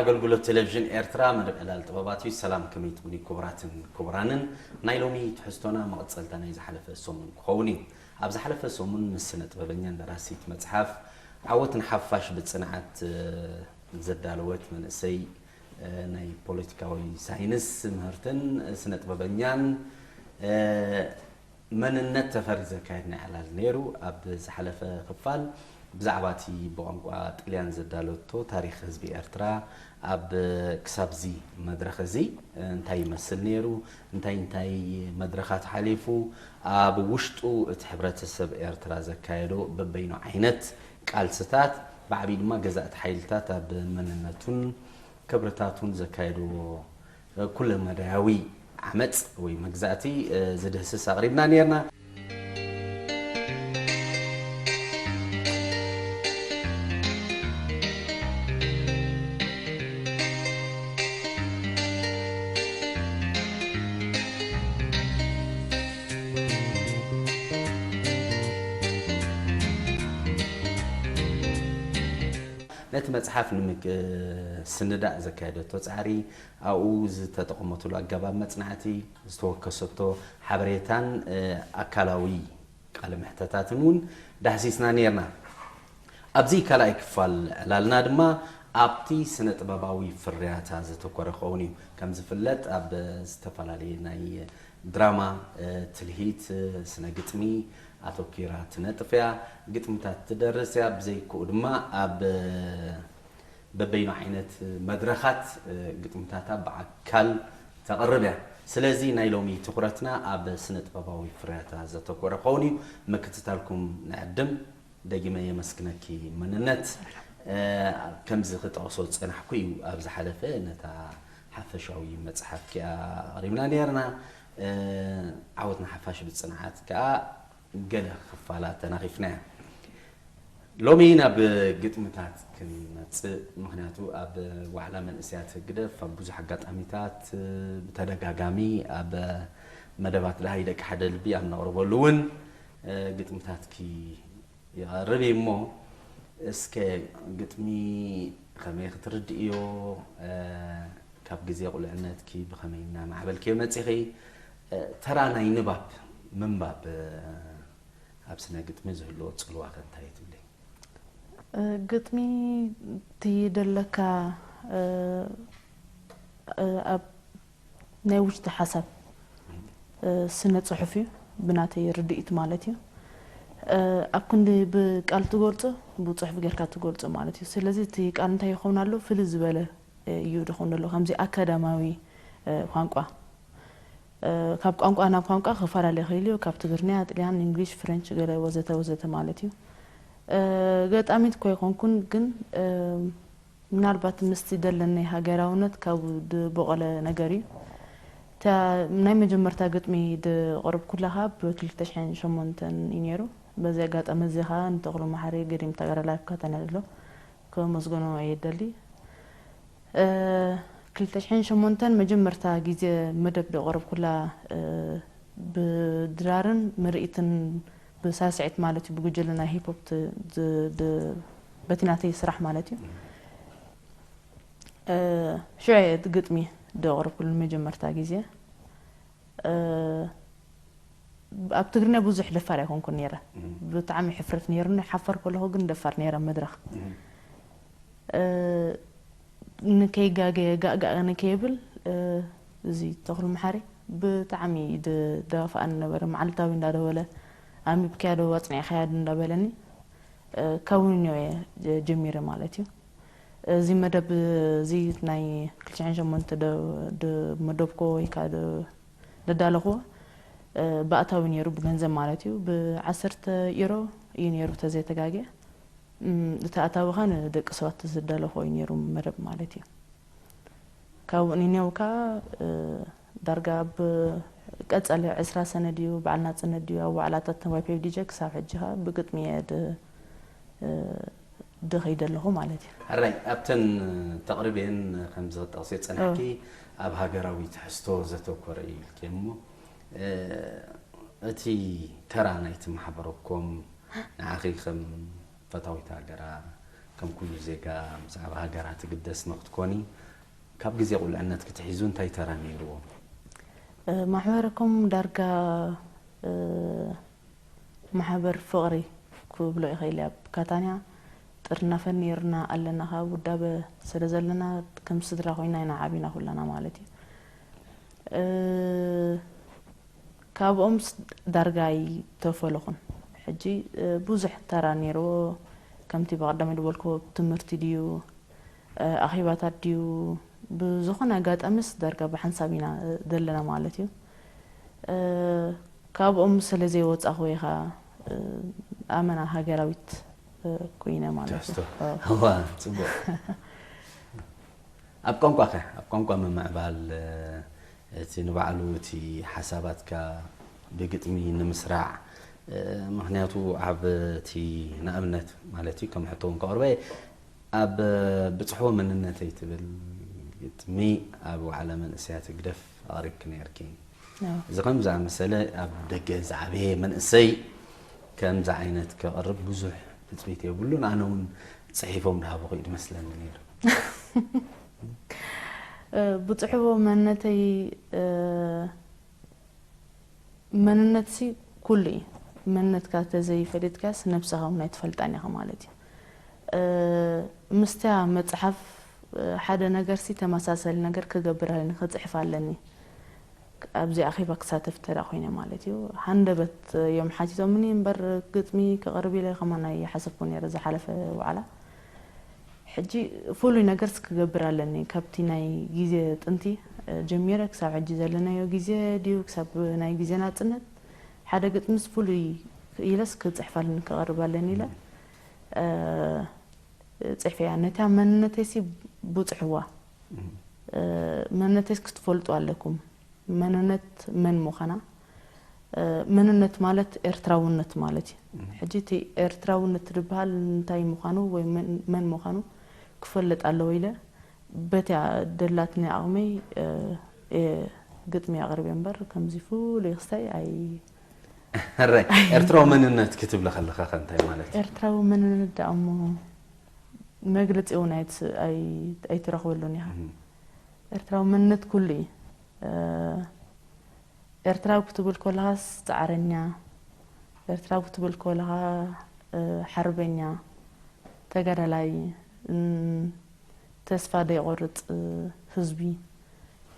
ኣገልግሎት ቴሌቪዥን ኤርትራ መደብ ዕላል ጥበባት እዩ። ሰላም፣ ከመይ ትብሉ ክቡራትን ክቡራንን? ናይ ሎሚ ትሕዝቶና መቐጸልታ ናይ ዝሓለፈ ሰሙን ክኸውን እዩ። ኣብ ዝሓለፈ ሰሙን ምስ ስነ ጥበበኛን ደራሲት መጽሓፍ ዓወት ንሓፋሽ ብጽንዓት፣ እ፣ ዘዳለወት መንእሰይ፣ እ፣ ናይ ፖለቲካዊ ሳይንስ ምህርትን ስነ ጥበበኛን፣ እ፣ መንነት ተፈሪ ዘካየድና ዕላል ነይሩ። ኣብ ዝሓለፈ ክፋል ብዛዕባ እቲ ብቋንቋ ጥልያን ዘዳለወቶ ታሪኽ ህዝቢ ኤርትራ ኣብ ክሳብዚ መድረኽ እዚ እንታይ ይመስል ነይሩ፣ እንታይ እንታይ መድረኻት ሓሊፉ፣ ኣብ ውሽጡ እቲ ሕብረተሰብ ኤርትራ ዘካየዶ በበይኑ ዓይነት ቃልስታት፣ ብዓብዪ ድማ ገዛእቲ ሓይልታት ኣብ መንነቱን ክብርታቱን ዘካየድዎ ኩለመዳያዊ ዓመጽ ወይ መግዛእቲ፣ እ፣ ዝድህስስ ኣቕሪብና ነይርና። ነቲ መጽሓፍ ንምስንዳእ ዘካየደቶ ጻዕሪ፣ ኣብኡ ዝተጠቐመትሉ ኣገባብ መጽናዕቲ፣ ዝተወከሰቶ ሓበሬታን፣ እ፣ ኣካላዊ ቃለ መሕተታትን እውን ዳህሲስና ነይርና። ኣብዚ ካልኣይ ክፋል ዕላልና ድማ ኣብቲ ስነ ጥበባዊ ፍርያታ ዘተኮረ ክኸውን እዩ። ከም ዝፍለጥ ኣብ ዝተፈላለየ ናይ ድራማ፣ እ፣ ትልሂት፣ እ፣ ስነ ግጥሚ ኣተኪራ ትነጥፍ እያ። ግጥምታት ትደርስ እያ። ብዘይክኡ ድማ ኣብ፣ እ፣ በበይኑ ዓይነት መድረኻት፣ እ፣ ግጥምታታ ብኣካል ተቕርብ እያ። ስለዚ ናይ ሎሚ ትኹረትና ኣብ ስነ ጥበባዊ ፍርያታ ዘተኮረ ክኸውን እዩ። ምክትታልኩም ንዕድም። ደጊመ የመስግነኪ መንነት። እ፣ ከምዚ ክጠቕሶ ዝጸናሕኩ እዩ፣ ኣብ ዝሓለፈ ነታ ሓፈሻዊ መጽሓፍኪ ኣቕሪብና ነይርና። እ፣ ዓወት ንሓፋሽ ብጽንዓት ከኣ ገለ ክፋላ ተናኺፍናያ። ሎሚ ናብ ግጥምታት ክንመጽእ፣ ምኽንያቱ ኣብ ዋዕላ መንእሰያት ህግደፍ ኣብ ብዙሕ ኣጋጣሚታት ብተደጋጋሚ ኣብ መደባት ደሃይ ደቂ ሓደ ልቢ ኣብ ነቕርበሉ እውን ግጥምታትኪ ይቐርብ እዩ። እሞ እስከ ግጥሚ ከመይ ክትርድእዮ፣ ካብ ግዜ ቁልዕነትኪ ብኸመይ እናማዕበልክዮ መጺኺ፣ ተራ ናይ ንባብ ምንባብ ኣብ ስነ ግጥሚ ዝህልዎ ጽልዋ ከ እንታይ እዩ ትብሊ? ግጥሚ እቲ ደለካ ኣብ ናይ ውሽጢ ሓሳብ ስነ ፅሑፍ እዩ፣ ብናተይ ርድኢት ማለት እዩ። ኣብ ክንዲ ብቃል ትገልፆ ብፅሑፍ ጌርካ ትገልፆ ማለት እዩ። ስለዚ እቲ ቃል እንታይ ይኸውን ኣሎ ፍልይ ዝበለ እዩ ዝኸውን ዘሎ ከምዚ ኣካዳማዊ ቋንቋ ካብ ቋንቋ ናብ ቋንቋ ክፈላለ ይኽእል እዩ። ካብ ትግርኛ፣ ጥልያን፣ እንግሊሽ፣ ፍረንች ገለ ወዘተ ወዘተ ማለት እዩ። ገጣሚት እኮ ኣይኮንኩን ግን ምናልባት ምስቲ ደለኒ ሃገራውነት ካብኡ ዝቦቐለ ነገር እዩ። እታ ናይ መጀመርታ ግጥሚ ዘቕረብኩላ ከዓ ብ ክልተ ሽሕን ሸሞንተን እዩ ነይሩ። በዚ ኣጋጣሚ እዚ ከዓ ንተኽሉ መሓሪ ገዲም ተጋዳላይ ክከተነ ኣሎ ከመስግኖ እየ ደሊ። ክልተ ሽሕን ሸሞንተን መጀመርታ ግዜ መደብ ዘቕረብኩላ ብድራርን ምርኢትን ብሳስዒት ማለት እዩ ብጉጅለ ናይ ሂፕ ሆፕ በቲ ናተይ ስራሕ ማለት እዩ። ሽዑ እየ እቲ ግጥሚ ዘቕረብኩሉ ንመጀመርታ ግዜ። ኣብ ትግርኛ ብዙሕ ደፋር ኣይኮንኩን ነይረ። ብጣዕሚ ሕፍረት ነይሩኒ። ሓፋር ከለኹ ግን ደፋር ነይረ ኣብ መድረኽ። ንከይጋገየ ጋእ ጋእ ንከይብል እዚ ተኽሉ መሓሪ ብጣዕሚ እዩ ዝደፋፍኣኒ ነበረ። መዓልታዊ እንዳደወለ ኣንቢብካያ ዶ ኣፅኒዕካያ ዶ እንዳበለኒ ካብኡ ንዮ እየ ጀሚረ ማለት እዩ። እዚ መደብ እዚ ናይ ክልተ ሽሕን ሸሞንተ መደብኮ ወይ ከዓ ዘዳለኽዎ ብኣታዊ ነይሩ ብገንዘብ ማለት እዩ። ብዓሰርተ ኢሮ እዩ ነይሩ ተዘይተጋግየ። እቲ ኣታዊ ኸ ንደቂ ሰባት ዝተዳለኾ እዩ ነይሩ መደብ ማለት እዩ። ካብኡ ንኔው ከዓ ዳርጋ ኣብ ቀጸሊ ዕስራ ሰነ ድዩ በዓል ናጽነት ድዩ ኣብ ዋዕላታት ዋይ ፒ ኤፍ ዲ ጀ ክሳብ ሕጂ ከዓ ብግጥሚ እየ ድኸይድ ኣለኹ ማለት እዩ። ሕራይ ኣብተን ተቕርብየን ከምዚ ክጠቕስዮ ዝጸናሕኪ ኣብ ሃገራዊ ትሕዝቶ ዘተኮረ እዩ ኢልኪ እሞ እቲ ተራ ናይቲ ማሕበረኮም ንዓኺ ከም ፈታዊት ሃገራ ከም ኩሉ ዜጋ ብዛዕባ ሃገራ ትግደስ ንክትኮኒ ካብ ግዜ ቁልዕነት ክትሒዙ እንታይ ተራ ነይርዎ? ማሕበረኩም ዳርጋ ማሕበር ፍቕሪ ክብሎ ይኽእል እያ። ኣብ ካታንያ ጥርናፈ ነይርና ኣለና። ካብ ውዳበ ስለ ዘለና ከም ስድራ ኮይና ኢና ዓቢና ኩላና ማለት እዩ። ካብኦምስ ዳርጋ ኣይተፈለኹን። ሕጂ ብዙሕ ተራ ነይርዎ። ከምቲ ብቐዳማይ ዝበልክዎ ትምህርቲ ድዩ ኣኼባታት ድዩ ብዝኾነ ኣጋጣሚስ ዳርጋ ብሓንሳብ ኢና ዘለና ማለት እዩ። ካብኦም ስለ ዘይወፃኹ ኢኻ ኣመና ሃገራዊት ኮይነ ማለት እዩ። እዋ ጽቡቕ። ኣብ ቋንቋ ከ ኣብ ቋንቋ ምምዕባል እቲ ንባዕሉ እቲ ሓሳባትካ ብግጥሚ ንምስራዕ ምክንያቱ ኣብ እቲ ንኣብነት ማለት እዩ ከም ሕቶ እውን ከቕርበ ኣብ ብፅሕቦ መንነተይ ትብል ግጥሚ ኣብ ዋዕላ መንእሰያት ህግደፍ ኣቕሪብኪ ነርኪ። እዚ ከም ዝኣመሰለ ኣብ ደገ ዝዓበየ መንእሰይ ከምዚ ዓይነት ከቕርብ ብዙሕ ትፅቢት የብሉን። ኣነ እውን ፅሒፎም ድሃብኹ እዩ ዝመስለኒ ነይሩ። ብፅሕቦ መንነተይ መንነትሲ ኩሉ እዩ። መንነትካ ተዘይፈሊጥካስ ነብስኻ እውን ኣይትፈልጣን ኢኻ ማለት እዩ። ምስትያ መፅሓፍ ሓደ ነገርሲ ተመሳሳሊ ነገር ክገብር ኣለኒ፣ ክፅሕፍ ኣለኒ። ኣብዚ ኣኼባ ክሳተፍ ተዳ ኮይነ ማለት እዩ። ሃንደበት እዮም ሓቲቶምኒ እምበር ግጥሚ ክቕርብ ኢለ ከማን ኣይሓሰብኩ ነይረ ዝሓለፈ ዋዕላ። ሕጂ ፍሉይ ነገርስ ክገብር ኣለኒ። ካብቲ ናይ ግዜ ጥንቲ ጀሚረ ክሳብ ሕጂ ዘለናዮ ግዜ ድዩ ክሳብ ናይ ግዜ ናጽነት ሓደ ግጥምስ ፍሉይ ኢለስ ክጽሕፍ ኣለኒ ክቐርብ ኣለኒ ኢለ ጽሕፈያ። ነታ መንነተይሲ ቡጽሕዋ። መንነተይስ ክትፈልጡ ኣለኩም። መንነት መን ምዃና መንነት ማለት ኤርትራውነት ማለት እዩ። ሕጂ እቲ ኤርትራውነት ዝበሃል እንታይ ምዃኑ ወይ መን ምዃኑ ክፈልጥ ኣለዎ ኢለ በቲያ ደላትኒ ዓቕመይ ግጥሚ ኣቕርብ እምበር ከምዚ ፍሉይ ክስታይ ኣይ ሕራይ ኤርትራዊ መንነት ክትብለ ከለኻ ከ እንታይ ማለት እዩ? ኤርትራዊ መንነት ደኣ እሞ መግለጺ እውን ኣይትረኽበሉን ኢኻ። ኤርትራዊ መንነት ኩሉ እዩ። ኤርትራዊ ክትብል ከለኻስ ጻዕረኛ፣ ኤርትራዊ ክትብል ከለኻ ሓርበኛ፣ ተጋዳላይ፣ ተስፋ ዘይቆርጽ ህዝቢ።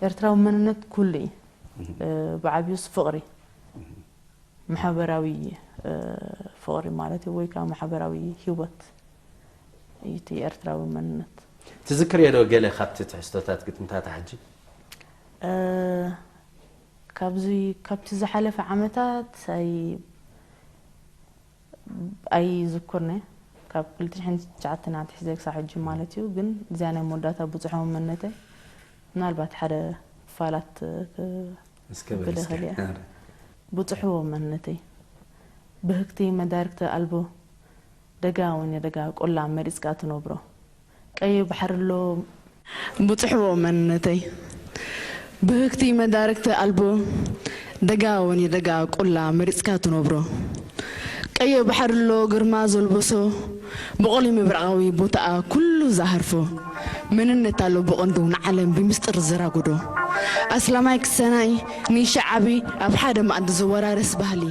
ኤርትራዊ መንነት ኩሉ እዩ። ብዓብዩስ ፍቕሪ፣ ማሕበራዊ ፍቕሪ ማለት እዩ፣ ወይ ከዓ ማሕበራዊ ህይወት እዩ እቲ ኤርትራዊ መንነት። ትዝክርዮ ዶ ገለ ካብቲ ትሕዝቶታት ግጥምታታ ሕጂ? ካብዚ ካብቲ ዝሓለፈ ዓመታት ኣይ ኣይዝኩርነ ካብ ክልተ ሽሕን ትሽዓተን ኣትሒዘ ክሳብ ሕጂ ማለት እዩ። ግን እዚኣ ናይ መወዳእታ ብፅሖ መንነተይ ምናልባት ሓደ ፋላት እስከ በል እስከ። ብልኽል እያ። ብፅሕዎ መንነተይ ብህግቲ መዳርግቲ ኣልቦ ደጋ ወይኒ ደጋ ቆላ መሪፅካ ትነብሮ ቀይ ባሕሪ ኣሎ። ብፅሕዎ መንነተይ ብህግቲ መዳርግቲ ኣልቦ ደጋ ወይኒ ደጋ ቆላ መሪፅካ ትነብሮ ቀይ ባሕሪ ኣሎ ግርማ ዘልበሶ ብቆሊ ምብራቓዊ ቦታኣ ኩሉ ዝሃርፎ መንነት ኣሎ ብቐንዱ ንዓለም ብምስጢር ዘራጉዶ ኣስላማይ ክሰናይ ንሸዓቢ ኣብ ሓደ ማእዲ ዝወራረስ ባህሊ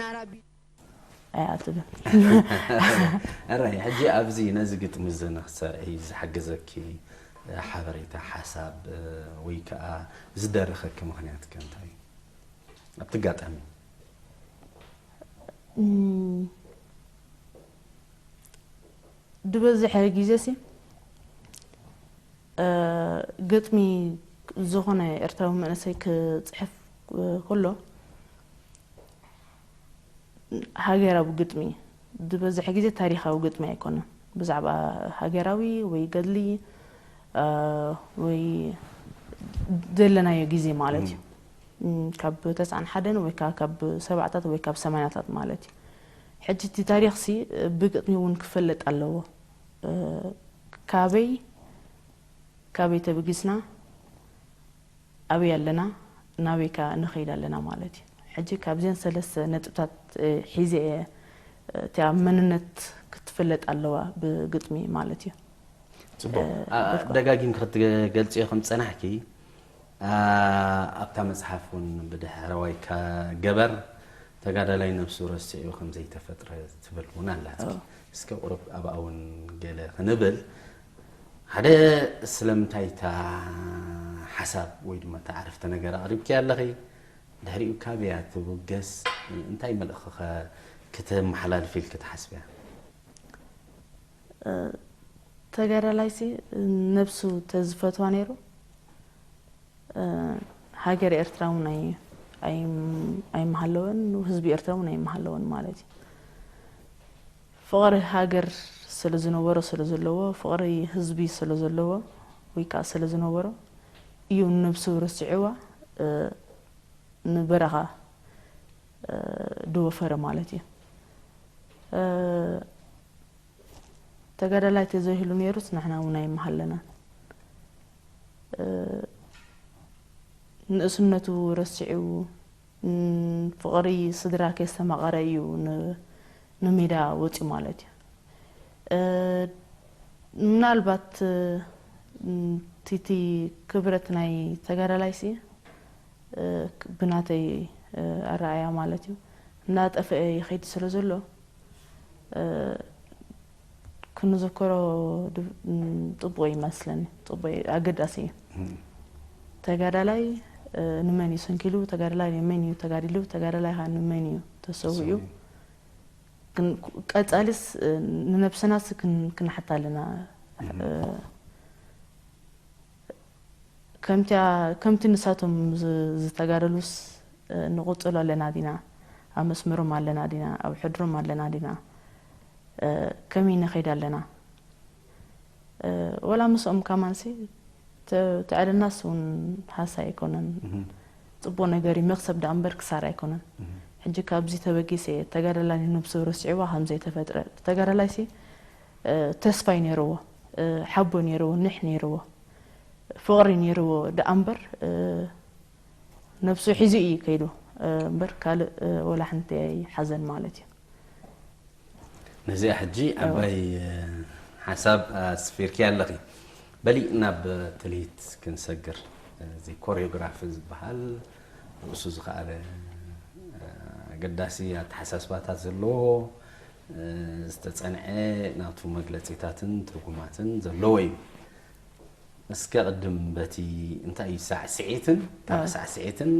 ናራቢ ኣይኣትብን። ሕራይ ሕጂ ኣብዚ ነዚ ግጥሚ እዚ ንክትሰርሒ ዝሓገዘኪ ሓበሬታ ሓሳብ ወይ ከዓ ዝደረኸኪ ምኽንያት ከ እንታይ እዩ? ኣብቲ ኣጋጣሚ ድበዝሐ ግዜ ሲ ግጥሚ ዝኾነ ኤርትራዊ መንእሰይ ክፅሕፍ ከሎ ሃገራዊ ግጥሚ ዝበዝሐ ግዜ ታሪኻዊ ግጥሚ ኣይኮነን። ብዛዕባ ሃገራዊ ወይ ገድሊ ወይ ዘለናዮ ግዜ ማለት እዩ። ካብ ተስዓን ሓደን ወይ ከዓ ካብ ሰባዕታት ወይ ካብ ሰማንያታት ማለት እዩ። ሕጂ እቲ ታሪኽሲ ብግጥሚ እውን ክፈለጥ ኣለዎ። ካበይ ካበይ ተበጊስና ኣበይ ኣለና ናበይ ከ ንኸይድ ኣለና ማለት እዩ። ሕጂ ካብዘን ሰለስተ ነጥብታት ሒዘ እየ እቲኣ መንነት ክትፍለጥ ኣለዋ ብግጥሚ ማለት እዩ። ጽቡቅ። ደጋጊም ክትገልጽዮ ከም ጸናሕኪ ኣብታ መጽሓፍ እውን ብድሕረዋይ ገበር ተጋዳላይ ነብሱ ረሲዑ ከም ዘይተፈጥረ ትብል እውን ኣላትኪ። እስከ ቁሩብ ኣብኣ እውን ገለ ክንብል፣ ሓደ ስለምንታይ እታ ሓሳብ ወይ ድማ እታ ዓረፍተ ነገር ኣቕሪብኪ ኣለኺ? ድሕሪኡ ካበያ ትብገስ? እንታይ መልእኽቲ ክተመሓላልፍ ኢልኪ ትሓስብያ? ተጋዳላይሲ ነብሱ ተዝፈትዋ ነይሩ ሃገር ኤርትራ እውን ኣይምሃለወን፣ ህዝቢ ኤርትራ እውን ኣይምሃለወን ማለት እዩ። ፍቕሪ ሃገር ስለ ዝነበሮ ስለ ዘለዎ፣ ፍቕሪ ህዝቢ ስለ ዘለዎ ወይ ከዓ ስለ ዝነበሮ እዩ ነብሱ ረሲዕዋ ንበረኻ ድወፈረ ማለት እዩ። ተጋዳላይ ተዘይህሉ ነይሩስ ንሕና እውን ኣይምሃለናን። ንእስነቱ ረሲዑ ፍቕሪ ስድራ ከየስተማቐረ እዩ ንሜዳ ወፂኡ ማለት እዩ። ምናልባት ቲቲ ክብረት ናይ ተጋዳላይሲ ብናተይ ኣረኣያ ማለት እዩ እናጠፈአ ይኸይድ ስለ ዘሎ ክንዝከሮ ጥቡቕ ይመስለኒ። ጥቡቕ ኣገዳሲ እዩ። ተጋዳላይ ንመን እዩ ሰንኪሉ? ተጋዳላይ ንመን እዩ ተጋዲሉ? ተጋዳላይ ኸ ንመን እዩ ተሰዊኡ? ቀጻሊስ ንነብስናስ ክንሓታ ኣለና። ከምቲ ንሳቶም ዝተጋደሉስ ንቕጽሎ ኣለና ዲና? ኣብ መስመሮም ኣለና ዲና? ኣብ ሕድሮም ኣለና ዲና? ከመይ ንኸይድ ኣለና? ወላ ምስኦም ከማንሲ ትዕልናስ እውን ሃሳ ኣይኮነን። ጽቡቕ ነገር እዩ፣ መክሰብ ደኣ እምበር ክሳራ ኣይኮነን። ሕጂ ካብዚ ተበጊሰ ተጋዳላይ ነብሱ ረሲዕዋ ከም ዘይተፈጥረ። ተጋዳላይሲ ተስፋ እዩ ነይርዎ፣ ሓቦ ነይርዎ፣ ኒሕ ነይርዎ፣ ፍቕሪ ነይርዎ ደኣ እምበር ነብሱ ሒዙ እዩ ከይዱ እምበር ካልእ ወላ ሓንቲ ኣይሓዘን ማለት እዩ። ነዚኣ ሕጂ ዓባይ ሓሳብ ኣስፊርኪ ኣለኺ። በሊ ናብ ትልሂት ክንሰግር። እዚ ኮሪዮግራፊ ዝበሃል ርእሱ ዝኸኣለ ኣገዳሲ ኣተሓሳስባታት ዘለዎ ዝተጸንዐ ናቱ መግለጺታትን ትርጉማትን ዘለዎ እዩ። እስከ ቅድም በቲ እንታይ እዩ ሳዕስዒትን ካብ ሳዕስዒትን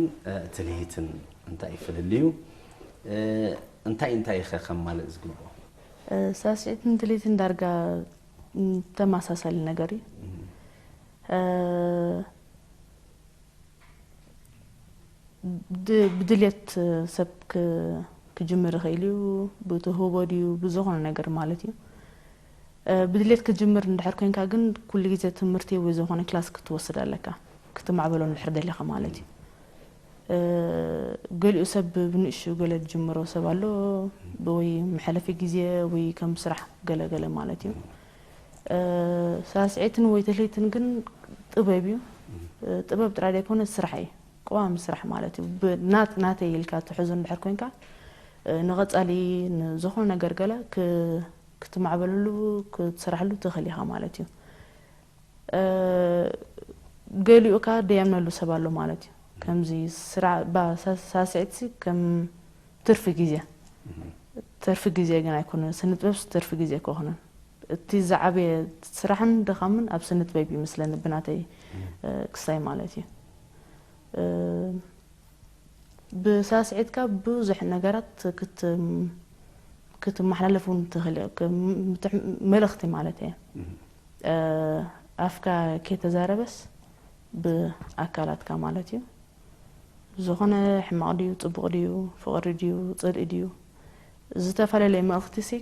ትልሂትን እንታይ እዩ ፍልልዩ? እንታይ እንታይ ከ ከማልእ ዝግብኦ? ሳዕስዒትን ትልሂትን ዳርጋ ተመሳሳሊ ነገር እዩ። ብድልየት ሰብ ክጅምር ይኽእል እዩ፣ ብትህቦ ድዩ ብዝኾነ ነገር ማለት እዩ። ብድልየት ክጅምር እንድሕር ኮይንካ ግን ኩሉ ግዜ ትምህርቲ ወይ ዝኾነ ክላስ ክትወስድ ኣለካ፣ ክትማዕበሎ እንድሕር ደሊኻ ማለት እዩ። ገሊኡ ሰብ ብንእሽኡ ገለ ዝጅምሮ ሰብ ኣሎ፣ ወይ መሕለፊ ግዜ ወይ ከም ስራሕ ገለ ገለ ማለት እዩ። ሳስዒትን ወይ ትልሂትን ግን ጥበብ እዩ። ጥበብ ጥራይ ዘይኮነ ስራሕ እዩ። ቀዋሚ ስራሕ ማለት እዩ። ናተይ ኢልካ ትሕዞ እንድሕር ኮይንካ ንቐፃሊ ንዝኾነ ነገር ገለ ክትማዕበለሉ ክትስራሕሉ ትኽእል ኢኻ ማለት እዩ። ገሊኡ ከዓ ደያምነሉ ሰብ ኣሎ ማለት እዩ። ከምዚ ሳስዒትሲ ከም ትርፊ ግዜ ትርፊ ግዜ ግን ኣይኮነን። ስነ ጥበብስ ትርፊ ግዜ ኣይኮነን። እቲ ዝዓበየ ስራሕን ድኻምን ኣብ ስነ ጥበብ ይመስለኒ ብናተይ ክስታይ ማለት እዩ። ብሳስዒትካ ብዙሕ ነገራት ክትመሓላለፍ እውን ትኽእል መልእኽቲ ማለት እየ። ኣፍካ ከይተዛረበስ ብኣካላትካ ማለት እዩ። ዝኾነ ሕማቕ ድዩ፣ ጽቡቕ ድዩ፣ ፍቕሪ ድዩ፣ ጽልኢ ድዩ፣ ዝተፈላለየ መልእኽቲ ሲ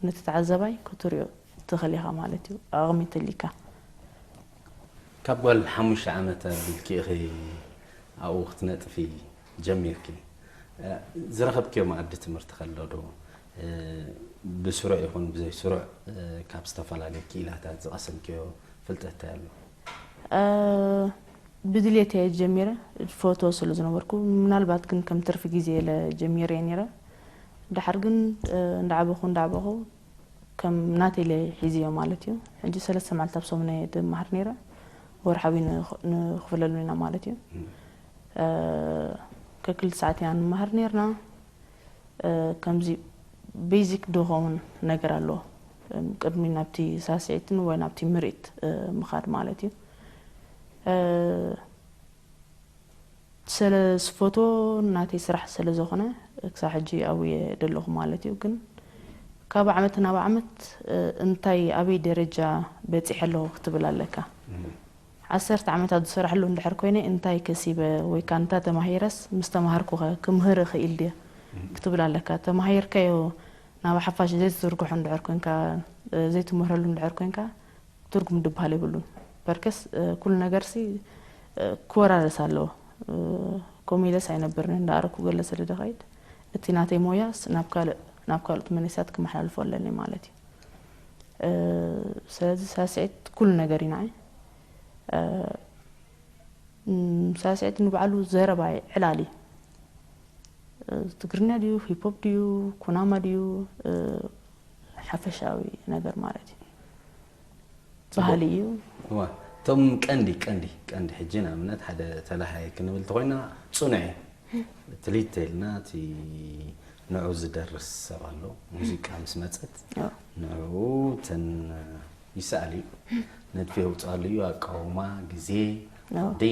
ነቲ ተዓዛባይ ክትሪኦ ትኽእል ኢኻ ማለት እዩ። ኣቕሚ ተሊካ ካብ ጓል ሓሙሽተ ዓመት ኣቢልኪ ኢኺ ኣብኡ ክትነጥፊ ጀሚርኪ። ዝረኸብክዮ መኣዲ ትምህርቲ ከሎ ዶ ብስሩዕ ይኹን ብዘይ ስሩዕ ካብ ዝተፈላለዩ ክኢላታት ዝቐሰምክዮ ፍልጠት እንታይ ኣሎ? ብድልየት እየ ጀሚረ፣ ፈትዎ ስለ ዝነበርኩ። ምናልባት ግን ከም ትርፊ ግዜ ኢለ ጀሚረ እየ ነይረ። ድሓር ግን እንዳዓበኹ እንዳዓበኹ ከም ናተይ ኢለ ሒዝዮ ማለት እዩ። ሕጂ ሰለስተ መዓልቲ ኣብ ሰሙን እየ ድመሃር ነይረ። ወርሓዊ ንኽፍለሉ ኢና ማለት እዩ። ከክልተ ሰዓት ኢና ንመሃር ነይርና። ከምዚ ቤዚክ ዝኸውን ነገር ኣለዎ። ቅድሚ ናብቲ ሳስዒትን ወይ ናብቲ ምርኢት ምኻድ ማለት እዩ። ስለ ዝፈትዎ ናተይ ስራሕ ስለ ዝኾነ ክሳብ ሕጂ ኣብኡ እየ ዘለኹ ማለት እዩ። ግን ካብ ዓመት ናብ ዓመት እንታይ ኣበይ ደረጃ በፂሐ ኣለኹ ክትብል ኣለካ። ዓሰርተ ዓመታት ዝሰራሕሉ እንድሕር ኮይነ እንታይ ከሲበ ወይ ከዓ እንታይ ተማሂረስ ምስ ተማሃርኩኸ ክምህር እኽእል ድየ ክትብል ኣለካ። ተማሂርካዮ ናብ ሓፋሽ ዘይትዝርግሖ እንድሕር ኮንካ ዘይትምህረሉ እንድሕር ኮንካ ትርጉም ድበሃል የብሉን። በርከስ ኩሉ ነገርሲ ክወራረስ ኣለዎ። ከምኡ ኢለስ ኣይነብርን እንዳኣረኩ ገለ ስለ ደኸይድ እቲ ናተይ ሞያስ ናብ ካልእ ናብ ካልኦት መንእሰያት ክመሓላልፎ ኣለኒ ማለት እዩ። ስለዚ ሳስዒት ኩሉ ነገር እዩ ንዓይ። ሳስዒት ንባዕሉ ዘረባ እዩ፣ ዕላል እዩ። ትግርኛ ድዩ፣ ሂፖፕ ድዩ፣ ኩናማ ድዩ፣ ሓፈሻዊ ነገር ማለት እዩ። ባህሊ እዩ። እዋ፣ እቶም ቀንዲ ቀንዲ ቀንዲ ሕጂ ንኣብነት ሓደ ተላሃየ ክንብል ተኮይና ጽኑዕ እዩ። ትልሂት ተልና እቲ ንዑ ዝደርስ ሰብ ኣሎ። ሙዚቃ ምስ መጸት ንዑ ተን ይስኣል እዩ። ንድፊ የውጽኣሉ እዩ። ኣቃውማ፣ ግዜ፣ ቅዲ፣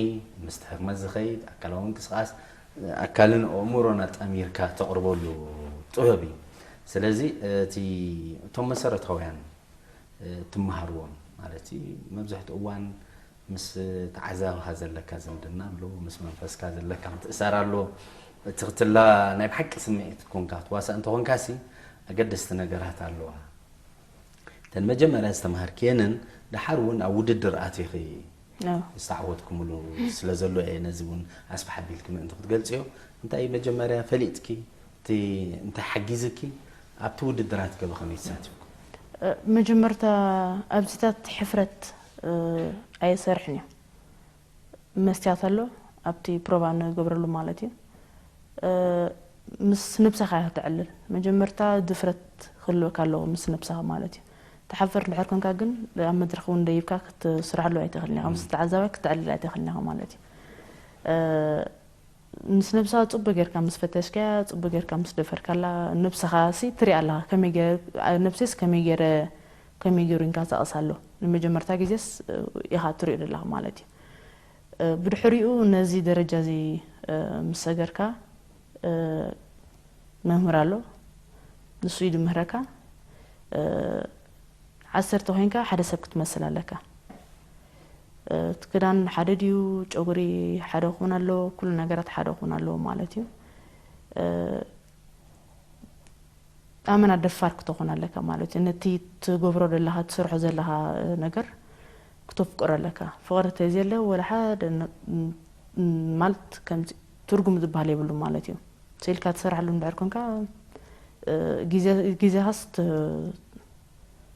ምስትሕር ዝኸይድ ኣካላዊ ምንቅስቓስ ኣካልን ኣእምሮን ኣጣሚርካ ተቕርበሉ ጥበብ እዩ። ስለዚ እቲ እቶም መሰረታውያን ትመሃርዎም ማለት እዩ። መብዛሕትኡ እዋን ምስ ተዓዛብኻ ዘለካ ዝምድና ኣሎ፣ ምስ መንፈስካ ዘለካ ምትእሳር ኣሎ። እቲ ክትላ ናይ ብሓቂ ስምዒት ኮንካ ትዋሳእ እንተኾንካሲ ኣገደስቲ ነገራት ኣለዋ። እተን መጀመርያ ዝተምሃርክየንን ደሓር እውን ኣብ ውድድር ኣቲኺ ዝተዓወትኩምሉ ስለ ዘሎ እየ ነዚ እውን ኣስፍሕ ኣቢልኪ ምእንቲ ክትገልፅዮ። እንታይ መጀመርያ ፈሊጥኪ እቲ እንታይ ሓጊዝኪ ኣብቲ ውድድራት ገበ ከመይ ተሳቲፍኩ? መጀመርታ ኣብዚታት ሕፍረት ኣየሰርሕን እየ። መስትያት ኣሎ ኣብቲ ፕሮቫ ንገብረሉ ማለት እዩ። ምስ ነብስኻ ክትዕልል መጀመርታ ድፍረት ክህልወካ ኣለዎ ምስ ነብስኻ ማለት እዩ። ትሓፍር እንድሕር ኮንካ ግን ኣብ መድረኽ እውን ደይብካ ክትስራሕሉ ኣይትኽእልን ኢኻ። ምስ ተዓዛባይ ክትዕልል ኣይትኽእልን ኢኻ ማለት እዩ። ምስ ነብስኻ ጽቡቅ ጌርካ ምስ ፈተሽካያ፣ ጽቡቅ ጌርካ ምስ ደፈርካላ፣ ነብስኻ ሲ ትሪኣ ኣለኻ፣ ከመይ ገይረ፣ ነብሰይስ ከመይ ገይረ፣ ከመይ ገይሩ ይንቀሳቐስ ኣሎ? ንመጀመርታ ግዜስ ኢኻ ትሪኦ ዘለኻ ማለት እዩ። ብድሕሪኡ ነዚ ደረጃ እዚ ምስ ሰገርካ፣ መምህር ኣሎ፣ ንሱ እዩ ዝምህረካ። ዓሰርተ ኮይንካ ሓደ ሰብ ክትመስል ኣለካ። እቲ ክዳን ሓደ ድዩ፣ ጨጉሪ ሓደ ክኾን ኣለዎ፣ ኩሉ ነገራት ሓደ ክኾን ኣለዎ ማለት እዩ። ኣመና ደፋር ክትኾን ኣለካ ማለት እዩ። ነቲ ትገብሮ ዘለኻ፣ ትሰርሖ ዘለኻ ነገር ክተፍቅሮ ኣለካ። ፍቕሪ ተዘየለ ወላ ሓደ ነ-፣ ማለት ከምዚ ትርጉም ዝበሃል የብሉ ማለት እዩ። ስኢልካ ትሰርሓሉ እንድሕር ኮንካ፣ ግዜ-፣ ግዜኻስ ት-፣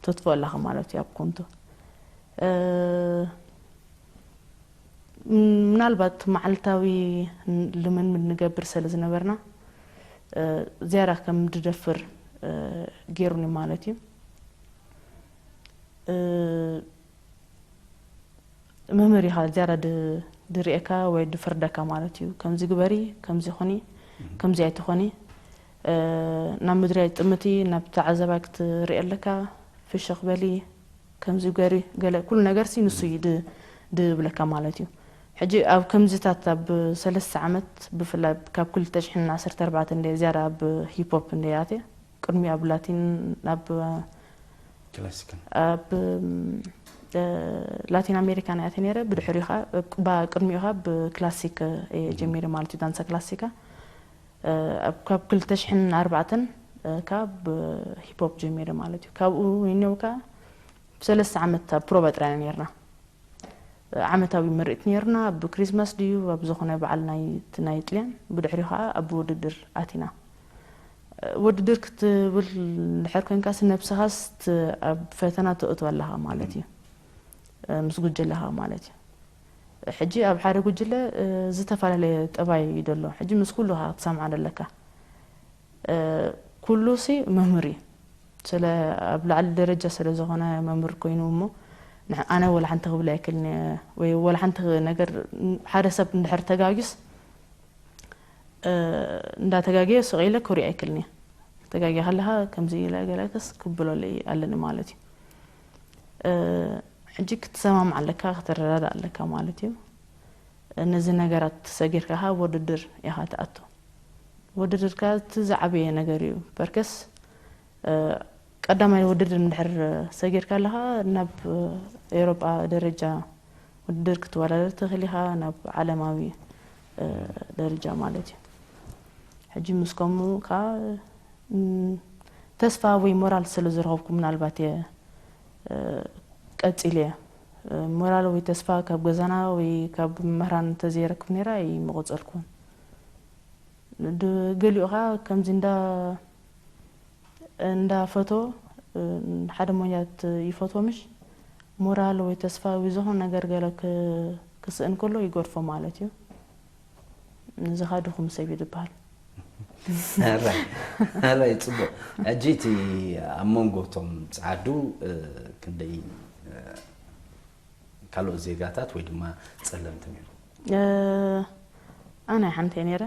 ተጥፍኦ ኣለኻ ማለት እዩ ኣብ ኮንቶ። ምናልባት መዓልታዊ ልምምድ ንገብር ስለ ዝነበርና፣ ዝያዳ ከም ድደፍር ገይሩኒ ማለት እዩ። መምህር ኢኻ ዝያዳ ድ-፣ ድርእየካ ወይ ድፍርደካ ማለት እዩ። ከምዚ ግበሪ፣ ከምዚ ኹኒ፣ ከምዚ ኣይትኾኒ። ናብ ምድሪ ኣይጥምቲ፣ ናብ ተዓዛባይ ክትርኢ ኣለካ፣ ፍሽኽ በሊ፣ ከምዚ ገሪ፣ ገለ ኩሉ ነገርሲ ንሱ እዩ ድ-፣ ድብለካ ማለት እዩ። ሕጂ ኣብ ከምዚታት ኣብ ሰለስተ ዓመት ብፍላይ ካብ ክልተ ሽሕን ዓሰርተ ኣርባዕተን እንደ ዝያዳ ኣብ ሂፕ ሆፕ እንደ ኣትየ፣ ቅድሚ ኣብ ላቲን፣ ኣብ ክላሲካል። ኣብ፣ እ፣ ላቲን ኣሜሪካ ናይ ኣትየ ነይረ። ብድሕሪኡ ኸዓ፣ ብ-፣ ባ-፣ ቅድሚኡ ኸዓ ብክላሲክ እየ ጀሚረ ማለት እዩ፣ ዳንሳ ክላሲካ። እ፣ ኣብ፣ ካብ ክልተ ሽሕን ኣርባዕተን፣ እ፣ ካብ ሂፕ ሆፕ ጀሚረ ማለት እዩ። ካብኡ ወይነው ከኣ ብሰለስተ ዓመት ኣብ ፕሮባ ጥራይ ኢና ነይርና። ዓመታዊ ምርኢት ነይርና፣ ኣብ ክሪስማስ ድዩ፣ ኣብ ዝኾነ በዓል ናይ፣ ናይ ጥልያን፣ ብድሕሪኡ ኸዓ ኣብ ውድድር ኣቲና። ውድድር ክትብል እንድሕር ኮንካስ ነብስኻስ ት-፣ ኣብ ፈተና ተእትዎ ኣለኻ ማለት እዩ። ምስ ጉጅለኻ ማለት እዩ። ሕጂ ኣብ ሓደ ጉጅለ፣ እ፣ ዝተፈላለየ ጠባይ እዩ ዘሎ። ሕጂ ምስ ኩሉ ኢኻ ክትሰማማዕ ኣለካ። እ፣ ኩሉ ሲ መምህር እዩ። ስለ ኣብ ላዕሊ ደረጃ ስለ ዝኾነ መምህር ኮይኑ እሞ ንሕ- ኣነ ወላ ሓንቲ ክብል ኣይክልን እየ። ወይ ወላ ሓንቲ ነገር ሓደ ሰብ እንድሕር ተጋግዩስ እንዳተጋገየ ስቕ ኢለ ክሪኦ ኣይክልን እየ። ተጋጊኻ ኣለኻ ከምዚ ኢለ ገለክስ ክብለለይ ኣለኒ ማለት እዩ። ሕጂ ክትሰማምዕ ኣለካ፣ ክትረዳዳእ ኣለካ ማለት እዩ። ነዚ ነገራት ሰጊርካ ከኣ ውድድር ኢኻ ትኣቱ። ውድድር ከኣ እቲ ዝዓበየ ነገር እዩ። በርከስ ቀዳማይ ውድድር እንድሕር ሰጊርካ ኣለኻ ናብ ኤውሮጳ ደረጃ ውድድር ክትወዳደር ትኽእል ኢኻ፣ ናብ ዓለማዊ ደረጃ ማለት እዩ። ሕጂ ምስ ከምኡ ከኣ ተስፋ ወይ ሞራል ስለ ዝረኸብኩ ምናልባት እየ ቀጺለ እየ። ሞራል ወይ ተስፋ ካብ ገዛና ወይ ካብ መምህራን እንተዘይረክብ ነይረ ኣይምቐጸልኩን። ገሊኡ ከኣ ከምዚ እንዳ እንዳ ፈቶ ሓደ ሞያት ይፈቶ ምሽ ሞራል ወይ ተስፋ ወይ ዝኾነ ነገር ገለ ክስእን ከሎ ይገድፎ ማለት እዩ። ንዝኻ ድኹም ሰብ እዩ ዝበሃል። ኣራይ ጽቡቕ። ሕጂ እቲ ኣብ መንጎ እቶም ጸዓዱ ክንደይ ካልኦት ዜጋታት ወይ ድማ ጸለምቲ ነይሩ? ኣነ ሓንቲ እየ ነይረ።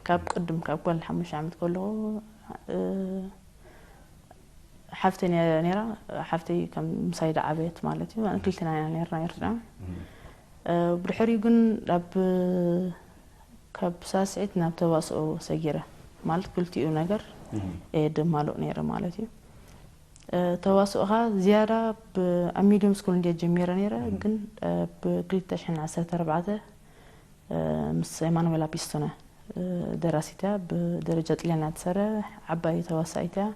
ካብ ቅድም ካብ ጓል ሓሙሽተ ዓመት ከለኹ ሓፍተይ ነይራ። ሓፍተይ ከም ምሳይ ዝዓበየት ማለት እዩ። ክልቴና ኢና ነርና ኤርትራ። ብድሕሪኡ ግን ኣብ ካብ ሳስዒት ናብ ተዋስኦ ሰጊረ ማለት ክልቲኡ ነገር እየ ደማልኦ ነይረ ማለት እዩ። ተዋስኦ ኸኣ ዝያዳ ኣብ ሚድየም ስኩል እንድየ ጀሚረ ነይረ፣ ግን ብ ክልተ ሽሕን ዓሰርተ ኣርባዕተ ምስ ኤማኑዌላ ፒስቶነ ደራሲት እያ፣ ብደረጃ ጥልያን እያ ትሰርሕ፣ ዓባይ ተዋሳኢት እያ።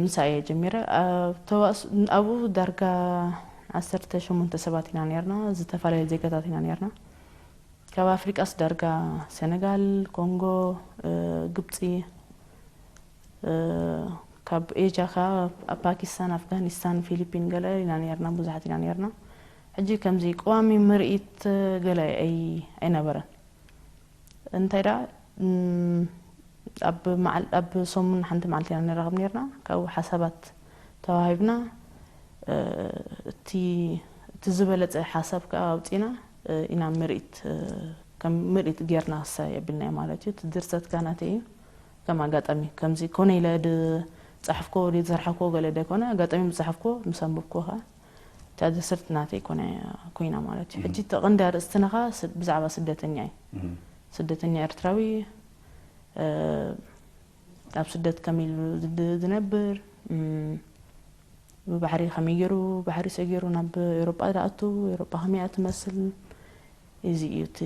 ምሳ እየ ጀሚረ። ኣብኡ ዳርጋ ዓሰርተ ሸሞንተ ሰባት ኢና ነርና፣ ዝተፈላለዩ ዜጋታት ኢና ነርና። ካብ ኣፍሪቃስ ዳርጋ ሰነጋል፣ ኮንጎ፣ ግብጺ፣ ካብ ኤጃ ከኣ ኣብ ፓኪስታን፣ ኣፍጋኒስታን፣ ፊሊፒን ገለ ኢና ነርና፣ ብዙሓት ኢና ነርና። ሕጂ ከምዚ ቀዋሚ ምርኢት ገለ ኣይነበረን። እንታይ ደኣ ኣብ መዓል ኣብ ሰሙን ሓንቲ መዓልቲ ኢና ንራኸብ ነርና። ካብኡ ሓሳባት ተዋሂብና እቲ እቲ ዝበለጸ ሓሳብ ከኣ ኣውጺና ኢና ምርኢት ከም ምርኢት ጌርና ክሳይ ኣቢልናዮ ማለት እዩ። እቲ ድርሰት ከኣ ናተይ እዩ። ከም ኣጋጣሚ ከምዚ ኮነ ኢለ ዝጸሓፍኮ ወይ ዝሰርሓኮ ገለ ዘይኮነ ኣጋጣሚ ዝጸሓፍኮ ምስ ኣንበብኮ ከኣ እታ ድርሰት ናተይ ኮነ ኮይና ማለት እዩ። ሕጂ እቲ ቀንዲ ኣርእስትና ከኣ ብዛዕባ ስደተኛ እዩ። ስደተኛ ኤርትራዊ ኣብ ስደት ከመይ ኢሉ ዝነብር፣ ብባሕሪ ከመይ ገይሩ ባሕሪ ሰጊሩ ናብ ኤውሮጳ ዝኣቱ፣ ኤውሮጳ ከመይ እያ ትመስል፣ እዚ እዩ እቲ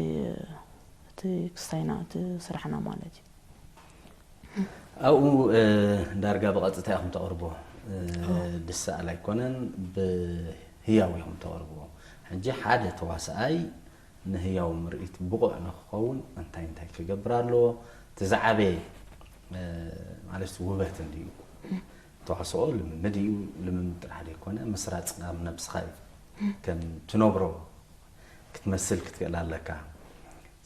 እቲ ክስታይና እቲ ስራሕና ማለት እዩ። ኣብኡ ዳርጋ ብቐጥታ ኢኹም ተቕርቦ፣ ድሰኣል ኣይኮነን፣ ብህያው ኢኹም ተቕርብዎ። ሕጂ ሓደ ተዋስኣይ ንህያው ምርኢት ብቑዕ ንክኸውን እንታይ እንታይ ክገብር ኣለዎ? እቲ ዝዓበየ ማለት ውበት እንድዩ። ተዋስኦ ልምምድ እዩ። ልምምድ ጥራሕ ዘይኮነ ምስራፅ ኣብ ነብስኻ እዩ። ከም ትነብሮ ክትመስል ክትክእል ኣለካ።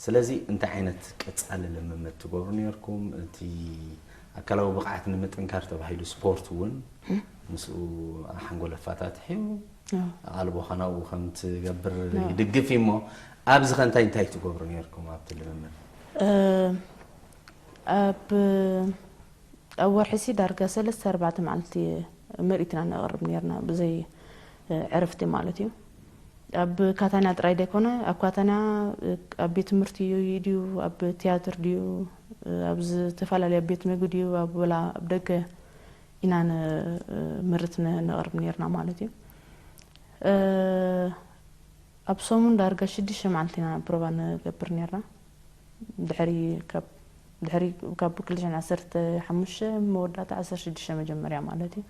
ስለዚ እንታይ ዓይነት ቀፃሊ ልምምድ ትገብሩ ነርኩም? እቲ ኣካላዊ ብቕዓት ንምጥንካር ተባሂሉ ስፖርት እውን ምስኡ ሓንጎል ኣፋታትሕ እዩ። ኣቓልቦኻ ናብኡ ከም ትገብር ይድግፍ እዩ እሞ ኣብዚ ኸ እንታይ እንታይ ትገብሩ ነርኩም ኣብቲ ልምምድ? ኣብ ኣብ ወርሒ ሲ ዳርጋ ሰለስተ ኣርባዕተ መዓልቲ ምርኢትና ነቕርብ ነርና ብዘይ ዕረፍቲ ማለት እዩ። ኣብ ካታንያ ጥራይ ዘይኮነ ኣብ ካታንያ ኣብ ቤት ትምህርቲ ድዩ ኣብ ትያትር ድዩ ኣብ ዝተፈላለዩ ቤት ምግቢ ድዩ ኣብ ወላ ኣብ ደገ ኢና ምርት ነቕርብ ነርና ማለት እዩ። ኣብ ሰሙን ዳርጋ ሽዱሽተ መዓልቲ ኢና ፕሮቫ ንገብር ነርና። ድሕሪ ካብ ድሕሪ ካብ ክልተ ሽሕን ዓሰርተ ሓሙሽተ መወዳእታ ዓሰርተ ሽዱሽተ መጀመርያ ማለት እዩ።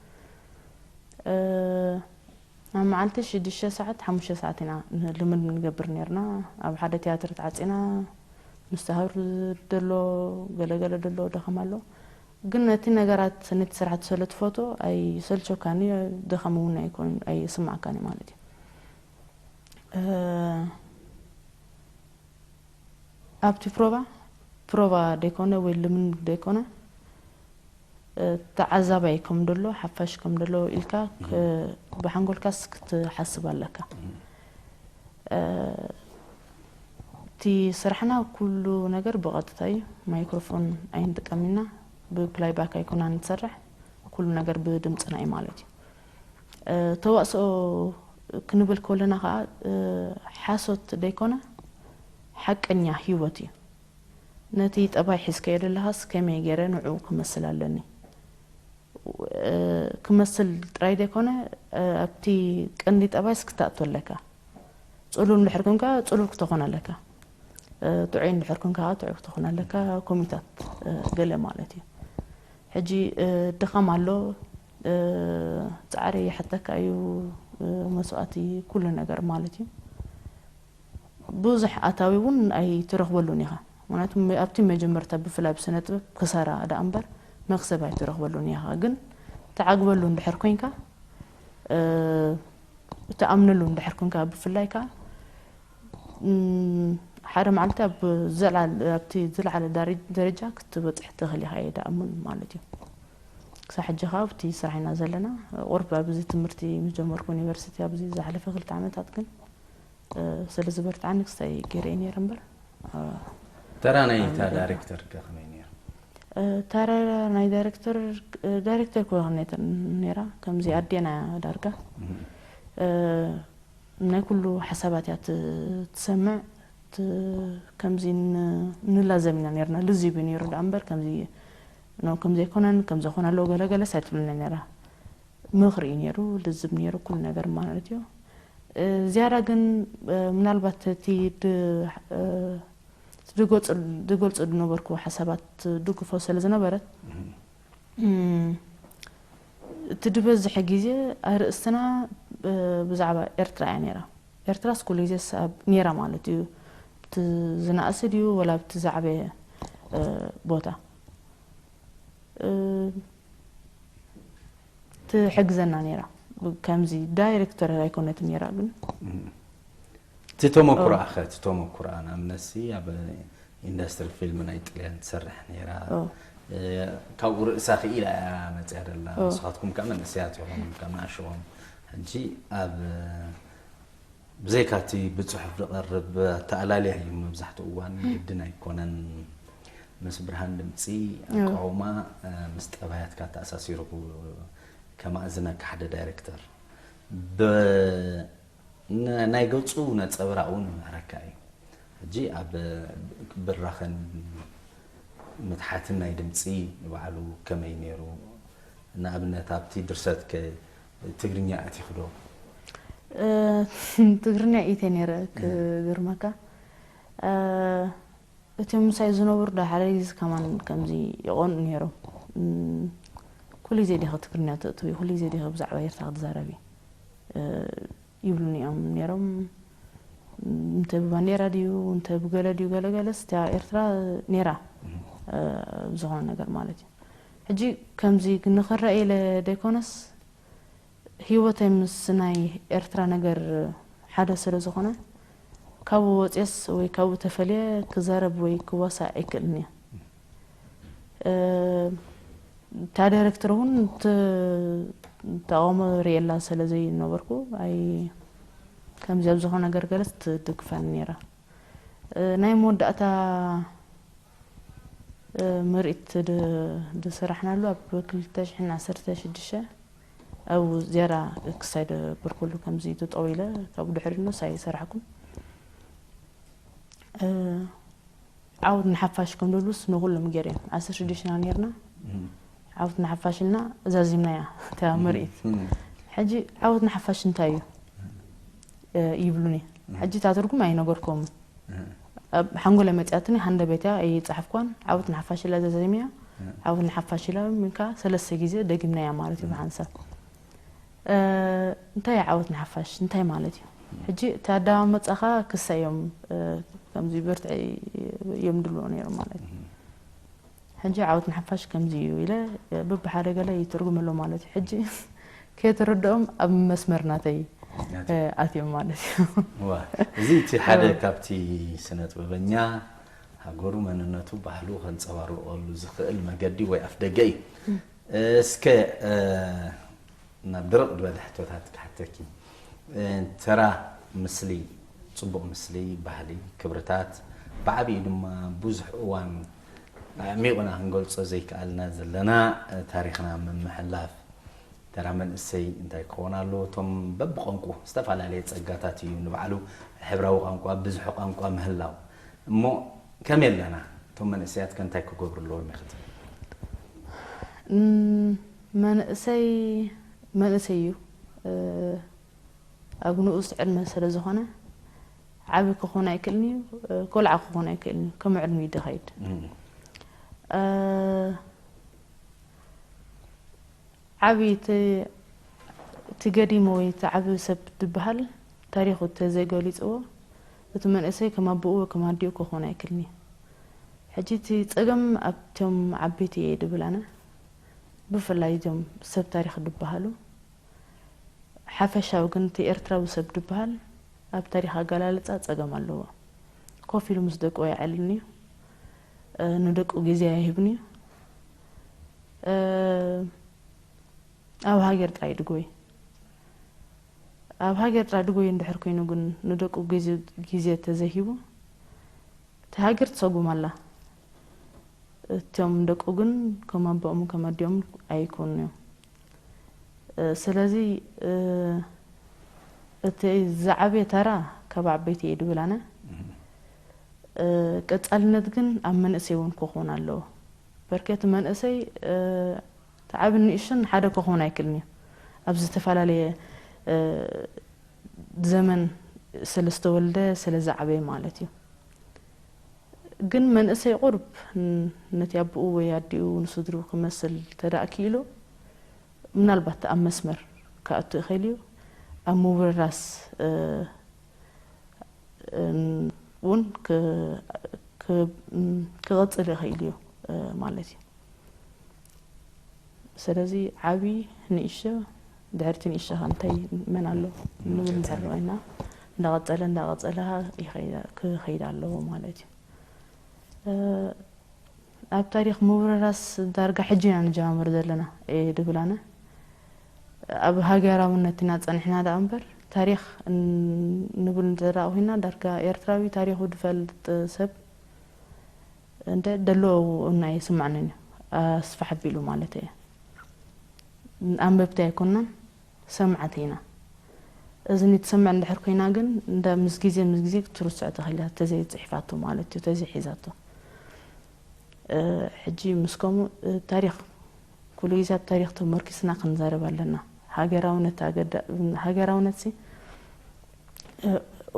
ኣብ መዓልቲ ሽዱሽተ ሰዓት ሓሙሽተ ሰዓት ኢና ልምድ ንገብር ነርና። ኣብ ሓደ ትያትር ተዓፂና ንስተሃር ደሎ ገለገለ ደሎ ደኸም ኣሎ። ግን ነቲ ነገራት ነቲ ስራሕቲ ስለ ትፈቶ ኣይሰልቸካን እዩ። ደኸም እውን ኣይኮን ኣይስማዕካን እዩ ማለት እዩ። ኣብቲ ፕሮቫ ፕሮቫ ደይኮነ ወይ ልምምድ ደይኮነ ተዓዛባይ ከም ደሎ ሓፋሽ ከም ደሎ ኢልካ ብሓንጎልካስ ክትሓስብ ኣለካ። እቲ ስራሕና ኩሉ ነገር ብቐጥታ እዩ። ማይክሮፎን ኣይንጥቀም ኢና፣ ብፕላይባክ ኣይኮና ንሰርሕ፣ ኩሉ ነገር ብድምፅና እዩ ማለት እዩ። ተዋስኦ ክንብል ከለና ከዓ ሓሶት ደይኮነ ሓቀኛ ህይወት እዩ። ነቲ ጠባይ ሒዝካዮ ዘለኻስ ከመይ ገይረ ንዕኡ ክመስል ኣለኒ? ክመስል ጥራይ ዘይኮነ ኣብቲ ቀንዲ ጠባይስ ክትኣቱ ኣለካ። ፅሉል እንድሕር ኮንካ ፅሉል ክትኾን ኣለካ። ጥዑይ እንድሕር ኮንካ ጥዑይ ክትኾን ኣለካ። ኮሚታት ገለ ማለት እዩ። ሕጂ ድኻም ኣሎ፣ ፃዕሪ ይሓተካ እዩ፣ መስዋእቲ፣ ኩሉ ነገር ማለት እዩ። ብዙሕ ኣታዊ እውን ኣይትረኽበሉን ኢኻ። ምክንያቱ ኣብቲ መጀመርታ ብፍላይ ብስነ ጥበብ ክሳራ ደኣ እምበር መክሰብ ኣይትረኽበሉን ኢኻ። ግን ትዓግበሉ እንድሕር ኮንካ፣ ትኣምነሉ እንድሕር ኮንካ፣ ብፍላይ ከዓ ሓደ መዓልቲ ኣብ ኣብቲ ዝለዓለ ደረጃ ክትበፅሕ ትኽእል ኢኻ እየ ደኣምን ማለት እዩ። ክሳብ ሕጂ ከዓ ኣብቲ ስራሕ ኢና ዘለና። ቁርብ ኣብዚ ትምህርቲ ምስ ጀመርኩ ዩኒቨርሲቲ ኣብዚ ዝሓለፈ ክልተ ዓመታት ግን ስለ ዝበርትዓኒ ክስታይ ገይረ እየ ነይረ እምበር። ተራ ናይ እታ ዳይሬክተር ከ ከመይ ነይሩ? ተራ ናይ ዳይሬክተር ዳይሬክተር ክወክል ነይራ። ከምዚ ኣዴና ዳርጋ ናይ ኩሉ ሓሳባት እያ ትሰምዕ። ከምዚ ንላዘም ኢና ነርና። ልዝብ እዩ ነይሩ ደኣ እምበር ከምዚ ከምዚ ኣይኮነን፣ ከምዚ ኮነ ኣለዎ ገለገለስ ኣይትብልና ነራ። ምኽሪ እዩ ነይሩ፣ ልዝብ ነይሩ ኩሉ ነገር ማለት እዩ። ዝያዳ ግን ምናልባት እቲ ዝገልፁ ዝነበርኩ ሓሳባት ትድግፎ ስለ ዝነበረት እቲ ዝበዝሐ ግዜ ኣርእስትና ብዛዕባ ኤርትራ እያ ነይራ። ኤርትራስ ኩሉ ግዜ ነይራ ማለት እዩ። እቲ ዝነኣሰ ድዩ ወላ ኣብቲ ዝዓበየ ቦታ ትሕግዘና ነይራ። ከምዚ ዳይሬክተር ኣይኮነትን ነይራ ግን እቲ ተመኩሮኣ ኸ እቲ ተመኩሮኣ ንኣብነትሲ ኣብ ኢንዳስትሪ ፊልም ናይ ጥልያን ትሰርሕ ነይራ። ካብኡ ርእሳ ክኢላ እያ መፅያ ደላ። ንስኻትኩም ከዓ መንእሰያት ኢኹም ከም ንኣሽኦም። ሕጂ ኣብ ብዘይካ እቲ ብፅሑፍ ዝቐርብ ኣተኣላልያ እዩ መብዛሕትኡ እዋን ግድን ኣይኮነን። ምስ ብርሃን ድምፂ ኣቃውማ ምስ ጠባያትካ ተኣሳሲሩ ከማእዝነካ ሓደ ዳይሬክተር ናይ ገፁ ነፀብራቕ እውን ይምህረካ እዩ። ሕጂ ኣብ ብራኸን ምትሓትን ናይ ድምፂ ንባዕሉ ከመይ ነይሩ? ንኣብነት ኣብቲ ድርሰትከ ትግርኛ ኣእቲኺ ዶ? ትግርኛ ኢተ ነይረ ክግርመካ። እቶም ምሳይ ዝነበሩ ዶ ሓደ ግዜ ከማን ከምዚ ይቐንኡ ነይሮም። ኩሉ ግዜ ዲኺ ትግርኛ ተእትዊ፣ ኩሉ ግዜ ዲኺ ብዛዕባ ኤርትራ ክትዛረቢ ይብሉኒ እዮም ነይሮም። እንተ ብባንዴራ ድዩ እንተ ብገለ ድዩ ገለገለስ እቲያ ኤርትራ ነይራ ዝኾነ ነገር ማለት እዩ። ሕጂ ከምዚ ንኽረአ ኢለ ደይኮነስ ህይወተይ ምስ ናይ ኤርትራ ነገር ሓደ ስለ ዝኾነ ካብኡ ወፅየስ ወይ ካብኡ ተፈልየ ክዛረብ ወይ ክዋሳእ ኣይክእልን እየ። እታ ዳይሬክተር እውን ተቃውሞ ርእየላ ስለ ዘይነበርኩ ኣይ ከምዚ ኣብ ዝኾነ ነገር ገለስ ትድግፈኒ ነይራ። ናይ መወዳእታ ምርኢት ዝሰራሕናሉ ኣብ ክልተ ሽሕን ዓሰርተ ሽዱሽተ ኣብ ዝያዳ ክሳይ ደበርኩሉ ከምዚ ተጠዊለ ካብኡ ድሕሪ ንስ ኣይሰራሕኩን። ዓወት ንሓፋሽ ከም ደሉስ ንኩሎም ገይረ እዮም ዓሰርተ ሽዱሽተ ኢና ነርና። ዓወት ንሓፋሽ ኢልና እዛዚምናያ እታ ምርኢት። ሕጂ ዓወት ንሓፋሽ እንታይ እዩ ይብሉኒ። ሕጂ እታ ትርጉም ኣይነገርኩምን። ኣብ ሓንጎለ መፅያትኒ ሃንደበትያ ኣይፀሓፍኳን። ዓወት ንሓፋሽ ኢላ እዛዚምያ። ዓወት ንሓፋሽ ኢላ ምንካ ሰለስተ ግዜ ደጊምናያ ማለት እዩ ብሓንሳብ። እንታይ ዓወት ንሓፋሽ እንታይ ማለት እዩ? ሕጂ እቲ ኣዳማመፃኻ ክሳይ እዮም ከምዚ በርትዒ እዮም ድልዎ ነይሮም ማለት እዩ። ሕጂ ዓወት ንሓፋሽ ከምዚ እዩ ኢለ በብሓደ ገለ ይትርጉም ኣሎ ማለት እዩ። ሕጂ ከየተረድኦም ኣብ መስመር ናተይ ኣትዮም ማለት እዩ። እዚ እቲ ሓደ ካብቲ ስነ ጥበበኛ ሃገሩ መንነቱ ባህሉ ከንፀባርቀሉ ዝኽእል መገዲ ወይ ኣፍ ደገ እዩ። እስከ ናብ ድርቕ ዝበለ ሕቶታት ክሓተኪ። ተራ፣ ምስሊ፣ ጽቡቕ ምስሊ፣ ባህሊ፣ ክብርታት ብዓቢኡ ድማ ብዙሕ እዋን ኣዕሚቑና ክንገልጾ ዘይከኣልና ዘለና ታሪኽና ምምሕላፍ ተራ መንእሰይ እንታይ ክኸውን ኣለዎ? እቶም በብቋንቁ ዝተፈላለየ ጸጋታት እዩ ንባዕሉ ሕብራዊ ቋንቋ፣ ብዝሒ ቋንቋ ምህላው። እሞ ከመይ ኣለና? እቶም መንእሰያት ከ እንታይ ክገብሩ ኣለዎም ኢኺ ትብሊ? መንእሰይ መንእሰይ እዩ። ኣብ ንኡስ ዕድመ ስለ ዝኾነ ዓቢ ክኾን ኣይክእልን እዩ፣ ቆልዓ ክኾን ኣይክእልን እዩ። ከም ዕድሚኡ ድኸይድ ዓቢ እቲ ገዲሙ ወይ እቲ ዓቢ ሰብ ድበሃል ታሪኹ ተዘይገሊጽዎ እቲ መንእሰይ ከም ኣቦኡ ወይ ከም ኣዲኡ ክኾን ኣይክእልን እዩ። ሕጂ እቲ ጸገም ኣብቶም ዓበይቲ እየ ድብል ኣነ። ብፍላይ እዞም ሰብ ታሪኽ ድበሃሉ። ሓፈሻዊ ግን እቲ ኤርትራዊ ሰብ ድበሃል ኣብ ታሪኽ ኣገላልጻ ጸገም ኣለዎ። ኮፍ ኢሉ ምስ ደቁ ኣየዕልልን እዩ። ንደቁ ግዜ ኣይህብን እዩ። ኣብ ሃገር ጥራይ ድጎይ። ኣብ ሃገር ጥራይ ድጎይ እንድሕር ኮይኑ ግን ንደቁ ግዜ ተዘይሂቡ እታ ሃገር ትሰጉም ኣላ። እቶም ደቁ ግን ከም ኣቦኦም ከም ኣዲኦም ኣይኮኑን እዮም። ስለዚ እቲ ዝዓበየ ተራ ካብ ዓበይቲ እየ ድብል ኣነ። ቀጻልነት ግን ኣብ መንእሰይ እውን ክኾን ኣለዎ። በርከቲ መንእሰይ እቲ ዓብን ንእሽቶን ሓደ ክኾን ኣይክእልን እዩ። ኣብ ዝተፈላለየ ዘመን ስለ ዝተወልደ ስለ ዝዓበየ ማለት እዩ። ግን መንእሰይ ቁሩብ ነቲ ኣቦኡ ወይ ኣዲኡ ንስድርኡ ክመስል ተደኣ ክኢሉ ምናልባት ኣብ መስመር ክኣቱ ይኽእል እዩ። ኣብ ምውርራስ እውን ክቕፅል ይኽእል እዩ ማለት እዩ። ስለዚ ዓቢ ንእሽቶ ድሕርቲ ንእሽቶ ከ እንታይ መን ኣሎ ንብል እንድሕር ኮይና እንዳቐጸለ እንዳቐጸለ ክኸይድ ኣለዎ ማለት እዩ። ኣብ ታሪኽ ምውርራስ ዳርጋ ሕጂ ኢና ንጀማምር ዘለና እየ ድብል ኣነ። ኣብ ሃገራውነት ኢና ጸኒሕና ደኣ እምበር ታሪኽ ንብል እንተ ደኣ ኮይና ዳርጋ ኤርትራዊ ታሪኹ ድፈልጥ ሰብ እንተ ደሎ እና ይስማዕንን እዩ ኣስፋሕ ኣቢሉ ማለት እየ። ኣንበብቲ ኣይኮናን ሰማዕቲ ኢና። እዝኒ ትሰምዕ እንድሕር ኮይና ግን እንደ ምስ ግዜ ምስ ግዜ ክትርስዖ ትኽእል እያ ተዘይፅሒፋቶ ማለት እዩ ተዘይሒዛቶ። ሕጂ ምስ ከምኡ ታሪኽ ኩሉ ግዜ ኣብ ታሪኽ ተመርኪስና ክንዛረብ ኣለና። ሃገራውነት ኣገዳ ሃገራውነት ሲ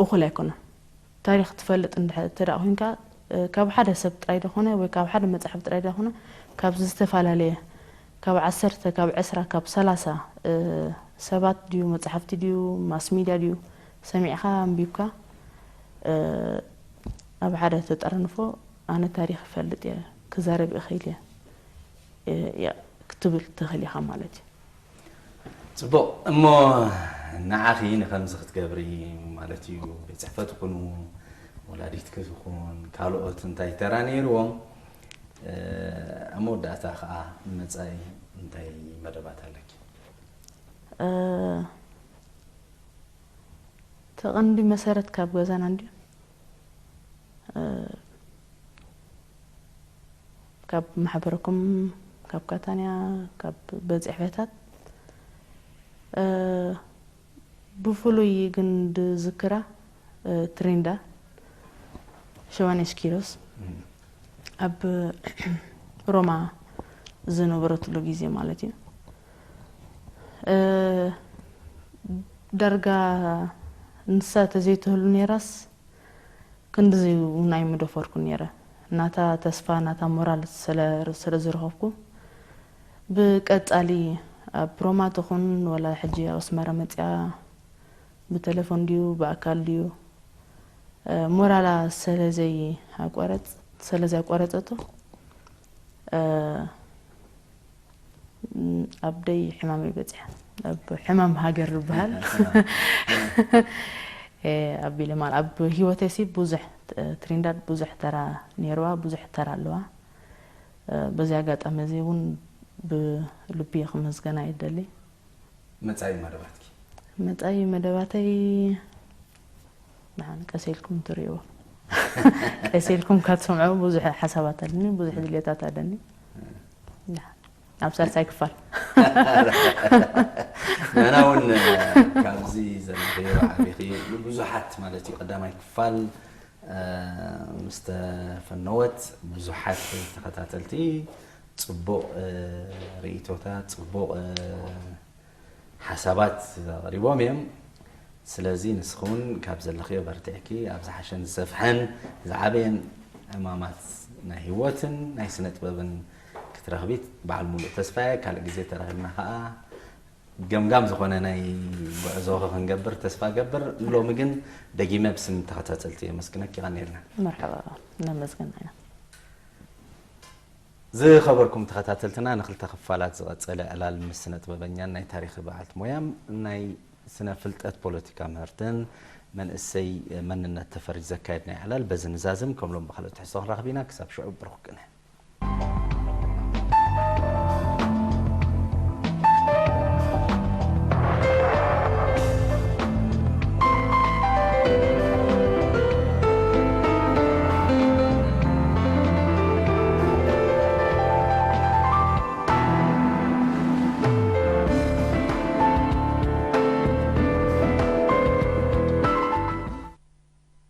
እኹል ኣይኮነን። ታሪኽ ትፈልጥ እንተ ደኣ ኮይንካ ካብ ሓደ ሰብ ጥራይ ደኾነ ወይ ካብ ሓደ መጽሓፍ ጥራይ ደኾነ ካብ ዝተፈላለየ ካብ ዓሰርተ ካብ ዕስራ ካብ ሰላሳ ሰባት ድዩ መጽሓፍቲ ድዩ ማስ ሚድያ ድዩ ሰሚዕኻ ኣንቢብካ ኣብ ሓደ ተጠርንፎ ኣነ ታሪኽ ይፈልጥ እየ ክዛረብ እኽእል እየ ክትብል ትኽእል ኢኻ ማለት እዩ። ጽቡቕ እሞ ንዓኺ ንኸምዚ ክትገብሪ ማለት እዩ ቤት ጽሕፈት ኩኑ ወላዲትኪ ዝኹን ካልኦት እንታይ ተራ ነይርዎም ኣብ መወዳእታ ከዓ ንመጻኢ እንታይ መደባት ኣለኪ? ተቐንዲ መሰረት ካብ ገዛና እንድዩ ካብ ማሕበረኩም ካብ ካታንያ ካብ በፂሕፈታት ብፍሉይ ግን ድዝክራ ትሪንዳ ሸዋንሽ ኪሮስ ኣብ ሮማ ዝነበረትሉ ግዜ ማለት እዩ። ዳርጋ ንሳ ተዘይትህሉ ነይራስ ክንድዚ እውን ኣይምደፈርኩን ነይረ። ናታ ተስፋ ናታ ሞራል ስለ ዝረኸብኩ ብቀጻሊ ኣብ ሮማ ትኹን ወላ ሕጂ ኣብ ኣስመራ መጽያ ብተለፎን ድዩ ብኣካል ድዩ ሞራላ ስለዘይኣቋረጸቶ ኣብ ደይ ሕማመይ በጺሐ ኣብ ሕማም ሃገር ዝበሃል ኣቢለ ማለት ኣብ ህይወተይ ሲ ብዙሕ ትሪንዳድ ብዙሕ ተራ ነይርዋ ብዙሕ ተራ ኣለዋ። በዚ ኣጋጣሚ እዚ እውን ብልቢ ክመስገና ይደሊ። መጻኢ መደባትኪ? መጻኢ መደባተይ ደሓን ቀስ ኢልኩም ትርእይዎ። ቀስ ኢልኩም ካብ ትሰምዑ ብዙሕ ሓሳባት ኣለኒ፣ ብዙሕ ድልየታት ኣለኒ። ደሓን ኣብ ሳልሳይ ክፋል። ንሕና እውን ካብዚ ዘለኽዮ ዓቢኺ ብዙሓት ማለት እዩ ቀዳማይ ክፋል ምስ ተፈነወት ብዙሓት ተኸታተልቲ ጽቡቕ ርእይቶታት፣ ጽቡቕ ሓሳባት ኣቕሪቦም እዮም። ስለዚ ንስኺ እውን ካብ ዘለኽዮ በርቲዕኪ ኣብ ዝሓሸን ዝሰፍሐን ዝዓበየን ዕማማት ናይ ህይወትን ናይ ስነ ጥበብን ክትረኽቢ በዓል ሙሉእ ተስፋ እየ። ካልእ ግዜ ተራኺብና ኸዓ ገምጋም ዝኾነ ናይ ጉዕዞ ክንገብር ተስፋ ገብር። ሎሚ ግን ደጊመ ብስም ተኸታተልቲ የመስግነኪ። ይቐንየልና። መርሓባ ነመስግን ኢና። ዝኸበርኩም ተኸታተልትና ንክልተ ክፋላት ዝቐጸለ ዕላል ምስ ስነ ጥበበኛን ናይ ታሪኽ በዓልቲ ሞያን ናይ ስነ ፍልጠት ፖለቲካ ምህርትን መንእሰይ መንነት ተፈርጅ ዘካየድናዮ ዕላል በዚ ንዛዝም። ከም ሎም ብኻልእ ትሕዝቶ ክንራኽብ ኢና። ክሳብ ሽዑ ብሩኽ ቅነ።